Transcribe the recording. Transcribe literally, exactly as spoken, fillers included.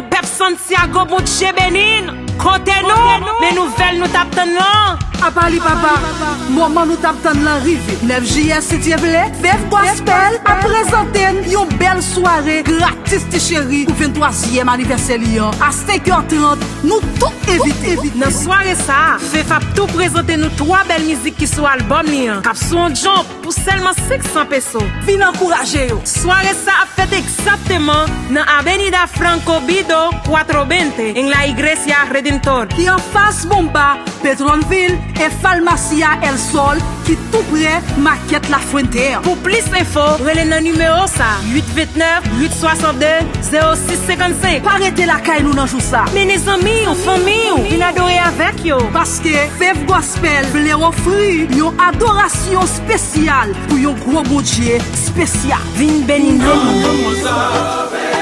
Pèp Santiago, Bondye beni n. Kote nou? Men nouvèl nou t ap tann lan. Apa li papa, moman nou t ap tann lan rive. Nèf jiyè, si Dye vle, Fef Gospel ap prezante n yon bèl sware gratis ti cheri pou venntwazyèm anivèsè li an. A senk è trant, nou tout envite. Nan sware sa a, Fef ap tou prezante nou twa bèl mizik ki sou albòm li an, k ap sou yon jump pou sèlman senk san peso. Vin ankouraje yo. Sware sa ap fèt egzakteman nan Avenida Franco Bido cuatro veinte, en la Iglesia Redentor, ki anfas Bomba, Petronvil, e Farmacia El Sol, ki tou prè Makèt La Fuente an. Pou plis enfo, rele nan nimewo sa, uit vennèf, uit swasannde, zewo sis senkannsenk. Pa rete lakay nou nan jou sa. Mennen zanmi w, fanmi w, vin adore avèk yo. Paske Fef Gospel vle ofri yon adorasyon espesyal pou yon gwo Bondye espesyal. Vin beni nanm ou.